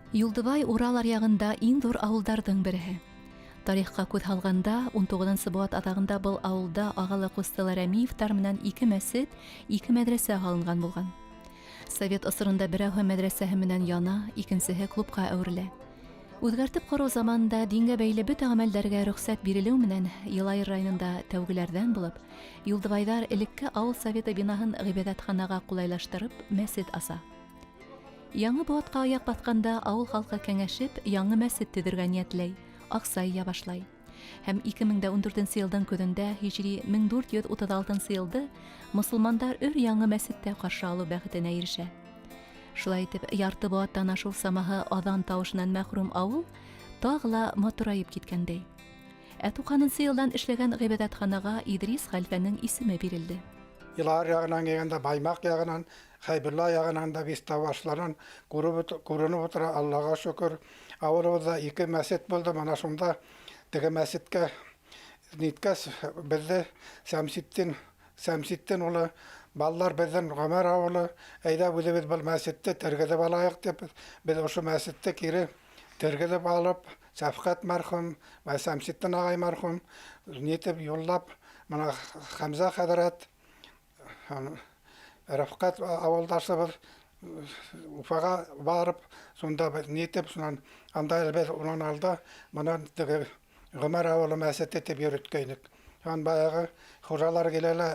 Юлдыбай Урал аръягында иң ҙур ауылдарҙың береһе. Тарихҡа күҙ һалғанда, 19 быуат аҙағында был ауылда ағалы-ҡустылы Рәмиевтар менән ике мәсет, ике мәҙрәсә һалынған булған. Совет осоронда берәүһе мәҙрәсәһе менән яна, икенсеһе клубҡа әүерелә. Үҙгәртеп ҡороу заманында дингә бәйле бөтә ғәмәлдәргә рөхсәт бирелеү менән Йылайыр районында тәүгеләрҙән булып, Юлдыбайҙар элекке ауыл советы бинаһын ғибәҙәтханаға ҡулайлаштырып, мәсет аса. Яңы быуатҡа аяҡ баҫҡанда ауыл халҡы кәңәшеп, яңы мәсет төҙөргә ниәтләй, аҡса йыя башлай. Һәм 2014 йылдың көҙөндә һижри 1436 йылды мосолмандар өр-яңы мәсеттә ҡаршы алыу бәхетенә ирешә. Шулай итеп, ярты быуаттан ашыу самаһы аҙан тауышынан мәхрүм ауыл тағы ла матурайып киткәндәй. Ә туҡһанынсы йылдан эшләгән ғибәҙәтханаға Иҙрис хәлфәнең исеме бирелде. Йылар яғынан килгәндә, Баймаҡ яғынан, Хәйбулла яғынан да Биҫтәбашларынан күреп күренеп ултыра, Аллаға шөкөр. Ауылыбыҙҙа ике мәсет булды, мына шунда теге мәсеткә ниткәс, беҙҙе Сәмсетдин, Сәмсетдин улы, балалар беҙҙең Ғүмәр ауылы, әйҙә үҙебеҙ был мәсетте тергеҙеп алайыҡ тип, беҙ ошо мәсетте кире тергеҙеп алып, Шәфҡәт мәрхүм, Сәмсетдин ағай мәрхүм, нитеп юллап, мына Хәмзә хәҙрәт, Рәфҡәт ауылдашыбыҙ Уфаға барып, шунда беҙ нитеп, шунан анда беҙ унан алда бына теге Ғүмәр ауылы мәсете тип йөрөткәйнек. Һәм баяғы хужалар килә лә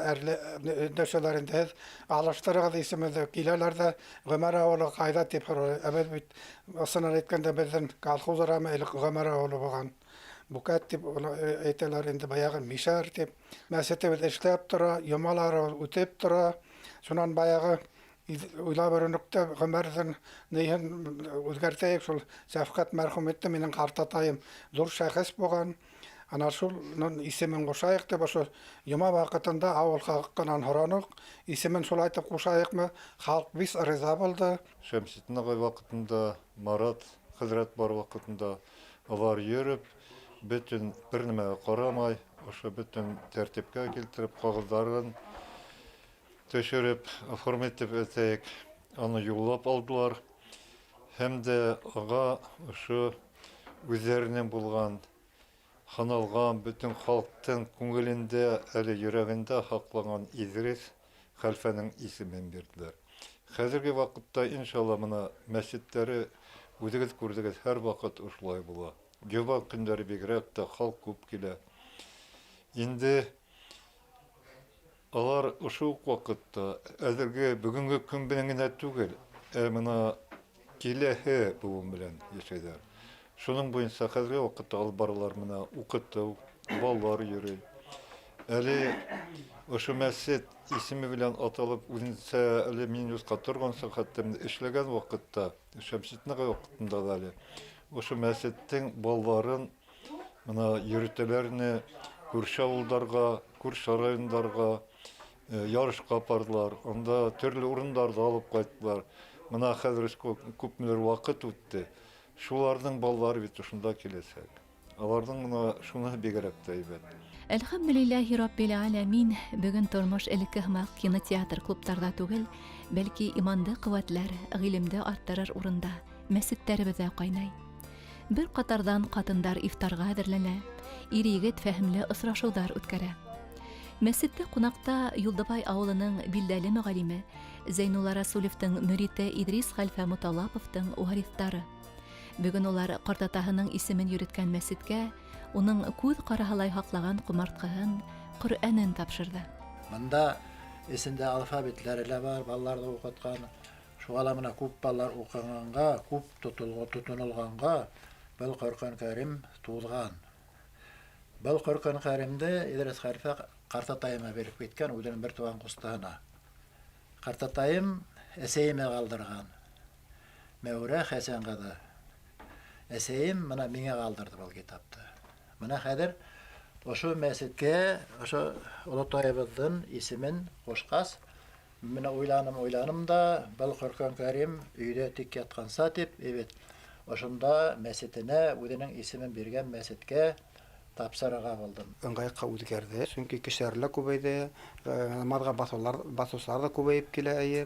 өндәшәләр инде, һеҙ алыштырығыҙ исемегеҙҙе, киләләр ҙә Ғүмәр ауылы ҡайҙа тип һорай. Ә беҙ бит ысынын әйткәндә беҙҙең колхоз урамы элек Ғүмәр ауылы булған. Бүкәт тип әйтәләр инде, баяғы Мишәр тип. Мәсетебеҙ эшләп тора, йомалары үтеп тора. Шунан баяғы уйлап өрөнөк тә Ғүмәрҙең ниһен үҙгәртәйек, шул Шәфҡәт мәрхүм итте, минең ҡартатайым ҙур шәхес булған. Ана шуның исемен ҡушайыҡ тип ошо йома ваҡытында ауыл халҡынан һораныҡ, исемен шулайтып ҡушайыҡмы? Халыҡ бик риза булды. Шәмсетдин ағай ваҡытында, Марат хәҙрәт бар ваҡытында улар йөрөп, бөтөн бер нәмәгә ҡарамай, ошо бөтөн тәртипкә килтереп, ҡағыҙҙарын төшөрөп, оформить итеп әйтәйек, аны юллап алдылар. Һәм дә ага ошо үҙҙәренең булған, һаналған, бөтөн халыҡтың күңелендә, әле йөрәгендә һаҡланған Иҙрис хәлфәнең исемен бирҙеләр. Хәҙерге ваҡытта, иншалла, мына мәсеттәре үҙегеҙ күрҙегеҙ, һәр ваҡыт ошолай була. Йома көндәре бигерәк тә халыҡ күп килә. Инде алар ошо уҡ ваҡытта әҙерге бөгөнгө көн менән генә түгел, ә мына киләһе быуын белән йәшәйҙәр. Шуның буйынса хәҙерге ваҡытта алып баралар мына уҡытыу, балалар йөрөй. Әле ошо мәсет исеме белән аталып үҙенсә әле Минюстҡа торғанса хәтта эшләгән ваҡытта, Шәмсетдин ағай ваҡытында ла әле ошо мәсеттең балаларын мына йөрөтәләр ине күрше ауылдарға, күрше райондарға ярышҡа апарҙылар. Анда төрлө урындарҙы алып ҡайттылар. Мына хәҙер күпмелер ваҡыт үтте. Шуларҙың балалары бит ошонда киләсәк. Аларҙың мына шуныһы бигерәк тә һәйбәт. Әлхәмдүлилләһи раббил аләмин, бөгөн тормош элекке һымаҡ кинотеатр, клубтарҙа түгел, бәлки иманды ҡеүәтләр, ғилемде арттырыр урында, мәсеттәребеҙҙә ҡайнай. Бер ҡатарҙан ҡатындар ифтарға әҙерләнә, ир-егет фәһемле осрашыуҙар үткәрә. Мәсеттә ҡунаҡта Юлдыбай ауылының билдәле мөғәллиме Зәйнулла Расулевтың мөрите Иҙрис хәлфә Моталаповтың вариҫтары. Бөгөн улар ҡартатаһының исемен йөрөткән мәсеткә уның күҙ ҡараһылай һаҡлаған ҡомартҡыһын, Ҡөрьәнен тапшырҙы. Бында эсендә алфавитлары ла бар, балаларҙы уҡытҡан. Шуға ла мына күп балалар уҡығанға, күп тотонолғанға был Ҡөрьән Кәрим туҙған. Был Ҡөрьән Кәримде Иҙрис хәлфә ҡартатайыма биреп киткән, үҙенең бер туған ҡустыһына. Ҡартатайым әсәйемә ҡалдырған. Мәүрә Хәсән ҡыҙы. Әсәйем мына миңә ҡалдырҙы был китапты. Мына хәҙер ошо мәсеткә, ошо олотайыбыҙҙың исемен ҡушҡас, мына уйланым, уйланым да, был Ҡөрьән Кәрим өйҙә тик ятҡанса тип, эбет, ошонда мәсетенә үҙенең исемен биргән мәсеткә Тапшырырға булдым. Ыңғай яҡҡа үҙгәрҙе, сөнки кешеләр лә күбәйҙе, намаҙға баҫыулар, баҫыусылар ҙа күбәйеп килә, эйе.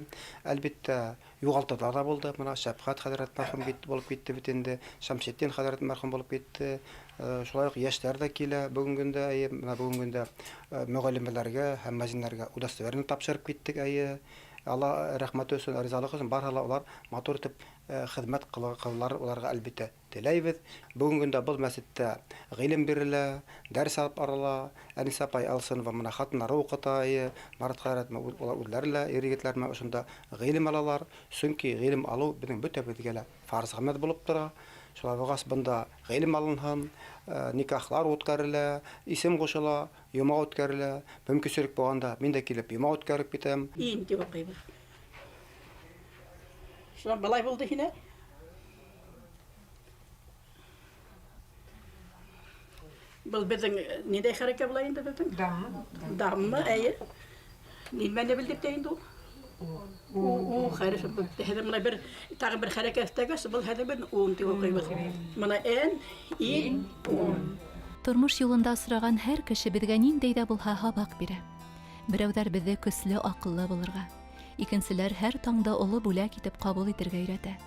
Әлбиттә, юғалтыуҙар ҙа булды. Мына Шәфҡәт хәҙрәт мәрхүм кит, булып китте бит инде, Шәмсетдин хәҙрәт мәрхүм булып китте. Шулай уҡ йәштәр ҙә килә бөгөнгө көндә, эйе. Мына бөгөнгө көндә мөғәллимәләргә һәм мәзиннәргә удостоверение тапшырып киттек, эйе. Алла рәхмәте өсөн, ризалығы өсөн барыһы ла улар матур итеп хеҙмәт ҡылалар, уларға әлбиттә теләйбеҙ. Бөгөнгө көндә был мәсеттә ғилем бирелә, дәрес алып барыла. Әнисә апай Алсынова мына хатыннары уҡыта, эйе. Марат хәҙрәт улар үҙҙәре лә ир-егетләр менән ошонда ғилем алалар. Сөнки ғилем алыу беҙҙең бөтәбеҙгә лә фарз ғәмәл булып тора. Шулай булғас, бында ғилем алынһын, никахлар үткәрелә, исем ҡушыла, йома үткәрелә. Мөмкинселек булғанда мин дә килеп йома үткәреп китәм. Ин тип уҡыйбыҙ. Шунан былай булды һине. Был беҙҙең ниндәй хәрәкә була инде беҙҙең? Дам. Даммы, әйе. Нимәне белдек тә инде ул? У, у хәрефе. Хәҙер мына бер тағы бер хәрәкә өҫтәгәс, был хәҙер беҙ ун тип уҡыйбыҙ. Мына н, ин, ун. Тормош юлында осраған һәр кеше беҙгә ниндәй ҙә булһа һабаҡ бирә. Берәүҙәр беҙҙе көслө аҡыллы булырға, икенселәр һәр таңда оло бүләк итеп ҡабул итергә өйрәтә.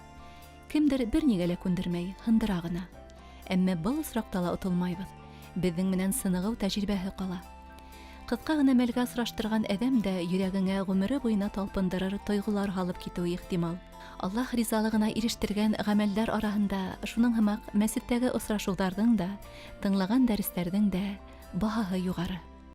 Кемдер бер нигә лә күндермәй, һындыра ғына. Әммә был осраҡта ла отолмайбыҙ. Беҙҙең менән сынығыу тәжрибәһе ҡала. Ҡыҫҡа ғына мәлгә осраштырған әҙәм дә йөрәгеңә ғүмере буйына талпындырыр тойғолар һалып китеүе ихтимал. Аллаһ ризалығына ирештергән ғәмәлдәр араһында шуның һымаҡ мәсеттәге осрашыуҙарҙың да, тыңлаған дәрестәрҙең дә баһаһы юғары.